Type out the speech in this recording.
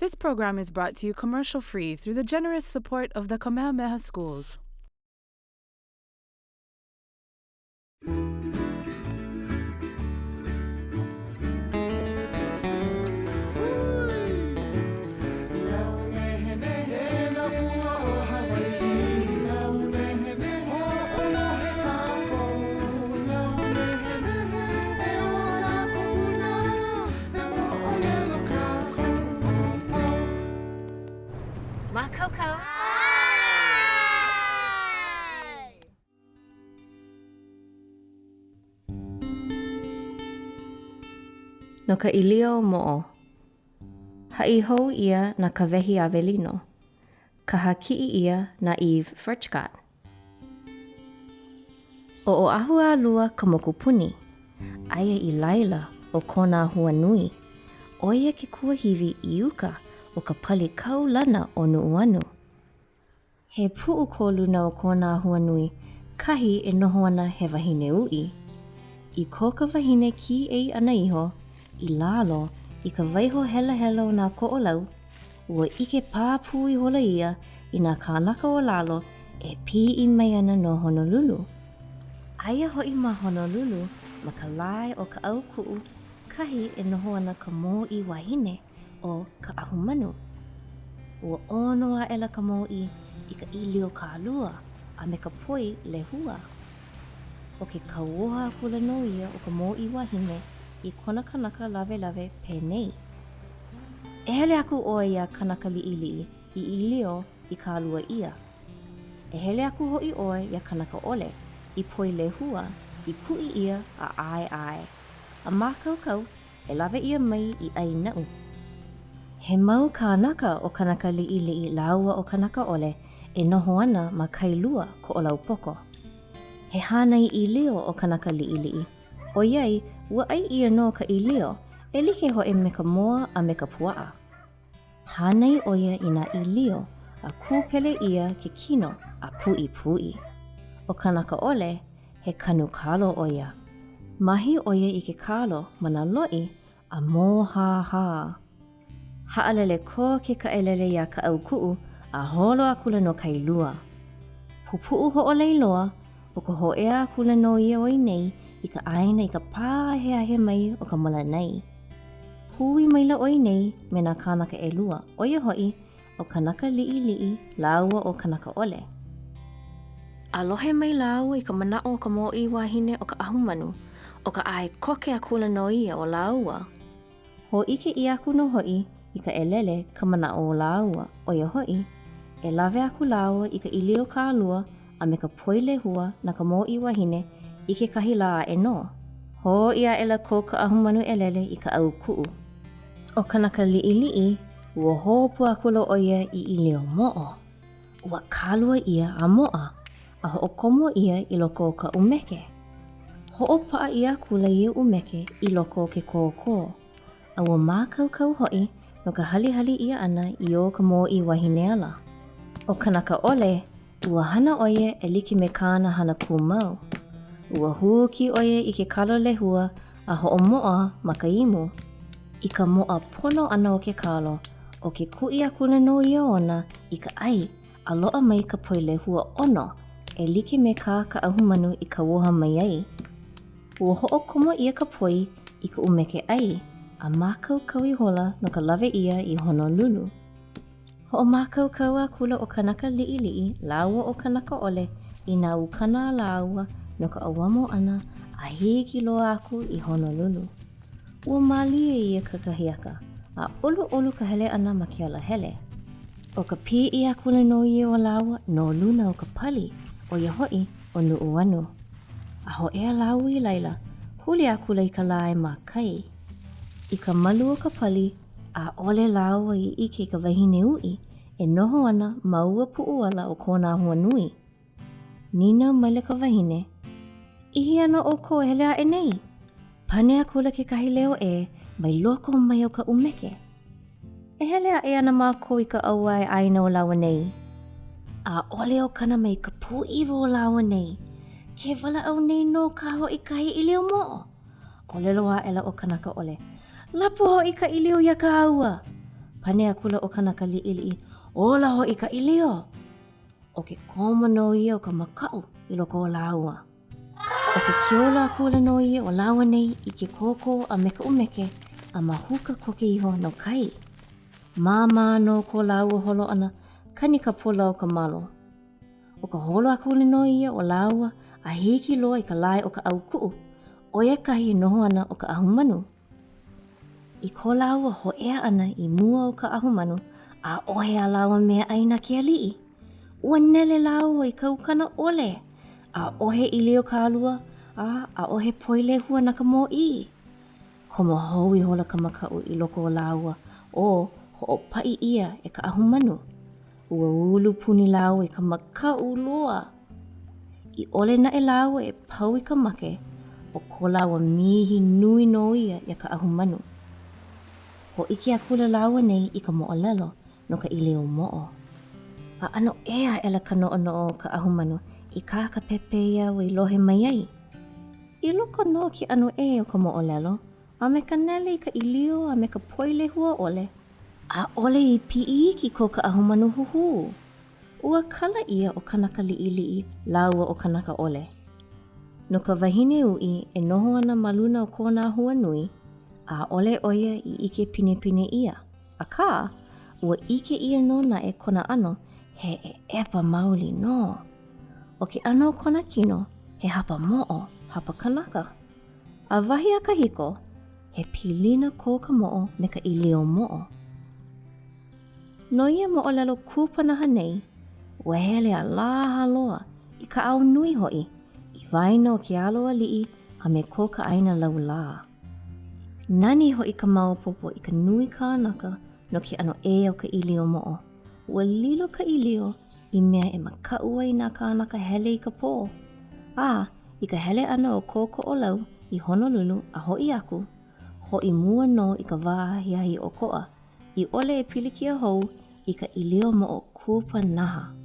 This program is brought to you commercial free through the generous support of the Kamehameha Schools. Mākaukau. No ka ʻīlio moʻo. Haʻi hou ʻia na Kawehi Awelino. Kaha kiʻi ʻia na Eve Furchgott. ʻO Oʻahu a Lua ka mokupuni. Aia i laila ʻo Kōnāhuanui. ʻO ia ke kuahiwi i uka o ka pali kaulana o Nuʻuanu. He puʻu ko luna o Kōnāhuanui, kahi e noho ana he wahine uʻi. I ko ka wahine kīʻei ʻana iho i lalo i ka waiho helahela o nā Koʻolau, Ua ʻike pāpū ihola ia i nā kānaka o lalo e piʻi mai ana no Honolulu. Aia hoʻi ma Honolulu ma ka lae ʻo Kaʻaukuʻu kahi e noho ana ka mōʻī wahine ʻo Kaʻahumanu. Ua ʻono aʻela ka mōʻī i ka ʻīlio kālua a me ka poi lehua. ʻO ke kauoha akula nō ia o ka mōʻī wahine i kona kanaka lawelawe penei, E hele aku ʻoe iā Kanaka Liʻiliʻi i ʻīlio i kālua ʻia. E hele aku hoʻi ʻoe iā Kanaka ʻOle i poi lehua i kuʻi ʻia a ʻaeʻae, a mākaukau e lawe ʻia mai i ʻai naʻu. He mau kānaka ʻo Kanaka Liʻiliʻi lāua ʻo Kanaka ʻOle e noho ana ma Kailua, Koʻolaupoko. He hānai ʻīlio ʻo Kanaka Liʻiliʻi, ʻoiai ua ʻai ʻia nō ka ʻīlio, e like hoʻi me ka moa a me ka puaʻa. Hānai ʻo ia i nā ʻīlio a kūpele ʻia ke kino a puʻipuʻi. ʻO Kanaka ʻOle, he kanu kalo ʻo ia. Mahi ʻo ia i ke kalo ma nā loʻi a mōhāhā. Haʻalele koke ka ʻelele iā Kaʻaukuʻu a holo akula no Kailua. Pupuʻu hoʻolei loa, ʻo ka hōʻea akula nō ia o ia nei i ka ʻāina i ka pā aheahe mai o ka malanai. Hui maila ʻo ia nei me nā kānaka ʻelua, ʻo ia hoʻi, ʻo Kanaka Liʻiliʻi lāua ʻo Kanaka ʻOle. A lohe mai lāua i ka manaʻo o ka mōʻī wahine ʻo Kaʻahumanu, ʻo ka ʻae koke akula nō ia o lāua. Hōʻike ʻia aku nō hoʻi i ka ʻelele ka manaʻo o lāua, ʻo ia hoʻi, e lawe aku lāua i ka ʻīlio kālua a me ka poi lehua na ka mōʻī wahine i kekahi lā aʻe nō. Hoʻi aʻela ko Kaʻahumanu ʻelele i Kaʻaukuʻu. ʻO Kanaka Liʻiliʻi, ua hopu akula ʻo ia i ʻīlio moʻo. Ua kālua ʻia a moʻa, a hoʻokomo ʻia i loko o ka ʻumeke. Hoʻopaʻa ʻia akula ia ʻumeke i loko o ke kōkō, a ua mākaukau hoʻi no ka halihali ʻia ʻana i o ka mōʻī wahine ala. ʻO Kanaka ʻOle, ua hana ʻo ia e like me kāna hana kūmau. Ua huki ʻo ia i ke kalo lehua a hoʻomoʻa ma ka imu. I ka moʻa pono ʻana o ke kalo, ʻo ke kuʻi akula nō ia ona i ka ʻai a loaʻa mai ka poi lehua ʻono e like me kā Kaʻahumanu i kauoha mai ai. Ua hoʻokomo ʻia ka poi i ka ʻumeke ʻai a mākaukau ihola no ka lawe ʻia i Honolulu. Hoʻomākaukau akula ʻo Kanaka Liʻiliʻi lāua ʻo Kanaka ʻOle i nā ukana a lāua no ka ʻauamo ʻana a hiki loa aku i Honolulu. Ua mālie ia kakahiaka, a ʻoluʻolu ka hele ʻana ma ke alahele. ʻO ka piʻi akula nō ia o lāua no luna o ka pali, ʻo ia hoʻi ʻo Nuʻuanu. A hōʻea lāua i laila, huli akula i ka lae ma kai. I ka malu o ka pali, ʻaʻole lāua i ʻike i ka wahine uʻi e noho ana ma ua puʻu ala o Kōnāhuanui. Nīnau maila ka wahine, I hea nō ʻoukou e hele aʻe nei? Pane akula kekahi leo ʻē mai loko mai o ka ʻumeke. E hele aʻe ana mākou i ka ʻauwae ʻāina o lāua nei. ʻAʻole o kana mai ka pūʻiwa o lāua nei. Ke walaʻau nei nō kā hoʻi kahi ʻīlio moʻo. ʻŌlelo aʻela ʻo Kanakaʻole, Lapu hoʻi ka ʻīlio iā kāua! Pane akula ʻo Kanakaliʻiliʻi, Ola hoʻi ka ʻīlio! ʻO ke komo nō ia o ka makaʻu i loko o lāua. ʻO ke kiola akula nō ia o lāua nei i ke kōkō a me ka ʻumeke a mahuka koke iho no kai. Māmā nō ko lāua holo ʻana, kani ka pula o ka malo. ʻO ka holo akula nō ia o lāua a hiki loa i ka lae o Kaʻaukuʻu, ʻo ia kahi e noho ana ʻo Kaʻahumanu. I ko lāua hōʻea ʻana i mua o Kaʻahumanu, ʻaʻohe a lāua meaʻai na ke aliʻi. Ua nele lāua i ka ukana ʻole. ʻAʻohe ʻīlio kālua, a ʻaʻohe poi lehua na ka mōʻī. Komo hou ihola ka makaʻu i loko o lāua, o hoʻopaʻi ʻia e Kaʻahumanu. Ua ulu puni lāua i ka makaʻu loa. I ʻole naʻe lāua e pau i ka make, ʻo ko lāua mihi nui nō ia iā Kaʻahumanu. Hōʻike akula lāua nei i ka moʻolelo no ka ʻīlio moʻo. A ʻano ʻē aʻela ka noʻonoʻo o Kaʻahumanu i kā ka pepeiao i lohe mai ai. I loko nō o ke ʻano ʻē o ka moʻolelo, a me ka nele i ka ʻīlio a me ka poi lehua ʻole, ʻaʻole i piʻi iki ko Kaʻahumanu huhū. Ua kala ʻia ʻo Kanakaliʻiliʻi lāua ʻo Kanakaʻole. No ka wahine uʻi e noho ana ma luna o Kōnāhuanui, ʻaʻole ʻo ia i ʻike pinepine ʻia, akā, ua ʻike ʻia nō naʻe kona ʻano he ʻeʻepa maoli nō. ʻO ke ʻano o kona kino, he hapa moʻo, hapa kanaka. A wahi a kahiko, he pilina ko ka moʻo me ka ʻīlio moʻo. No ia moʻolelo kūpanaha nei, ua hele a laha loa, i ka ao nui hoʻi, i waena o ke alo aliʻi a me ko ka ʻāina laulā. Nani hoʻi ka maopopo i ka nui kānaka no ke ʻano ʻē o ka ʻīlio moʻo. Ua lilo ka ʻīlio i mea e makaʻu ai nā kānaka hele i ka pō. A i ka hele ʻana o ko Koʻolau i Honolulu a hoʻi aku, hoʻi mua nō i ka wā ahiahi ʻokoʻa, i ʻole e pilikia hou i ka ʻīlio moʻo kūpanaha.